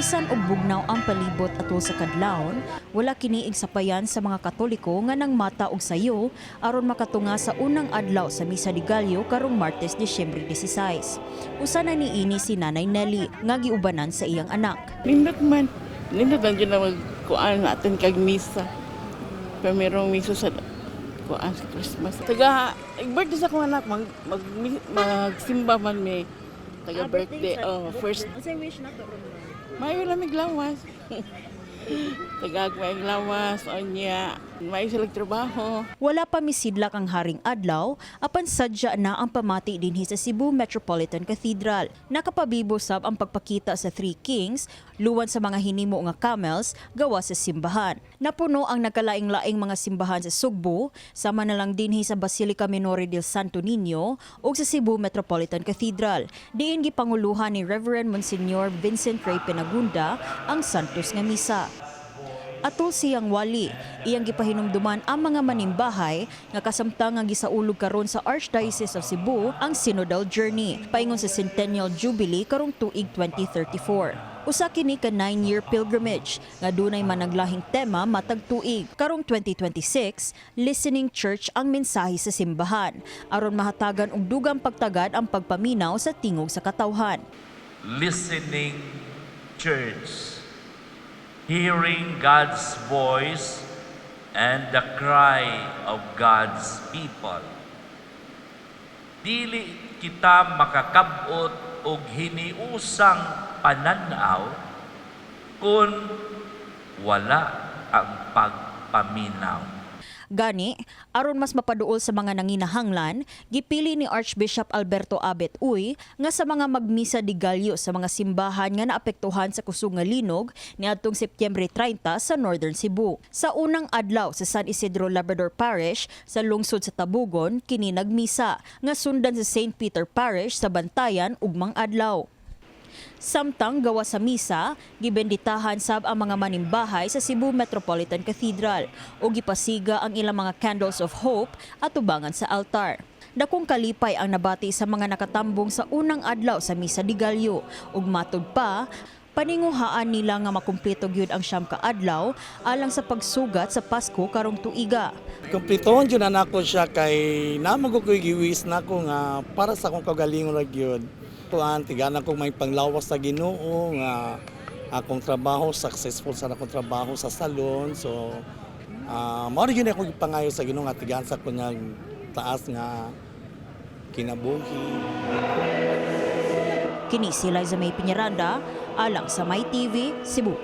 Bisan og bugnaw ang palibot atol sa kadlawon, wala kini sapayan sa mga Katoliko nga nangmata og sayo aron makatunga sa unang adlaw sa Misa de Gallo karong Martes, Disyembre 16. Usa na niini si Nanay Nelly nga giubanan sa iyang anak. Nindot man. Nindot lang dyan na magkuan natin kag misa. Pero mayroong misa sa kuan sa Christmas. Taga birthday sa akong anak, mag magsimba man mi. Taga birthday, oh, first. Unsay wish nato ron? Mayo lang mig lawas. Tagag may lawas, onya. Mayo sila trabaho. Wala pa misidlak ang Haring Adlaw, apan sadya na ang pamati dinhi sa Cebu Metropolitan Cathedral. Nakapabibo sab ang pagpakita sa Three Kings, luwan sa mga hinimo nga camels gawa sa simbahan. Napuno ang nagkalaing-laing mga simbahan sa Sugbo, sama na lang dinhi sa Basilica Minore del Santo Niño ug sa Cebu Metropolitan Cathedral. Diin gipanguluhan ni Reverend Monsignor Vincent Ray Penagunda ang Santos nga Misa. Atol siyang wali, iyang gipahinumduman ang mga manimbahay nga kasamtang nga gisaulog karon sa Archdiocese of Cebu ang Synodal Journey paingon sa Centennial Jubilee karong tuig 2034. Usa kini ka 9-year pilgrimage nga dunay managlahing tema matag tuig. Karong 2026, Listening Church ang mensahe sa simbahan aron mahatagan og dugang pagtagad ang pagpaminaw sa tingog sa katawhan. Listening church, hearing God's voice and the cry of God's people. Dili kita makakabot og hiniusang pananaw kung wala ang pagpaminaw. Gani, aron mas mapaduol sa mga nanginahanglan, gipili ni Archbishop Alberto Abet Uy nga sa mga magmisa de Gallo sa mga simbahan nga naapektuhan sa kusog nga linog niadtong Setyembre 30 sa Northern Cebu. Sa unang adlaw sa San Isidro Labrador Parish sa lungsod sa Tabugon, kini nagmisa nga sundan sa St. Peter Parish sa Bantayan ugmang adlaw. Samtang gawa sa misa, gibenditahan sab ang mga manimbahay sa Cebu Metropolitan Cathedral ug gipasiga ang ilang mga candles of hope atubangan sa altar. Dakong kalipay ang nabati sa mga nakatambong sa unang adlaw sa Misa de Gallo ug matud pa, paninguhaan nila nga makumpleto gyud ang 9 ka adlaw alang sa pagsugat sa Pasko karong tuiga. Kumpletohon jud na nako siya kay namo ko ko'y giwis nako nga para sa akong kaugalingon ra gyud. Kuan tigana ko may panglawas sa Ginoo nga akong trabaho successful sa akong trabaho sa salon. So mao ra gyud ako gipangayo sa Ginoo nga tigaan sa ko nga taas nga kinabuhi. Kini si Liza May Piñaranda alang sa My TV Cebu.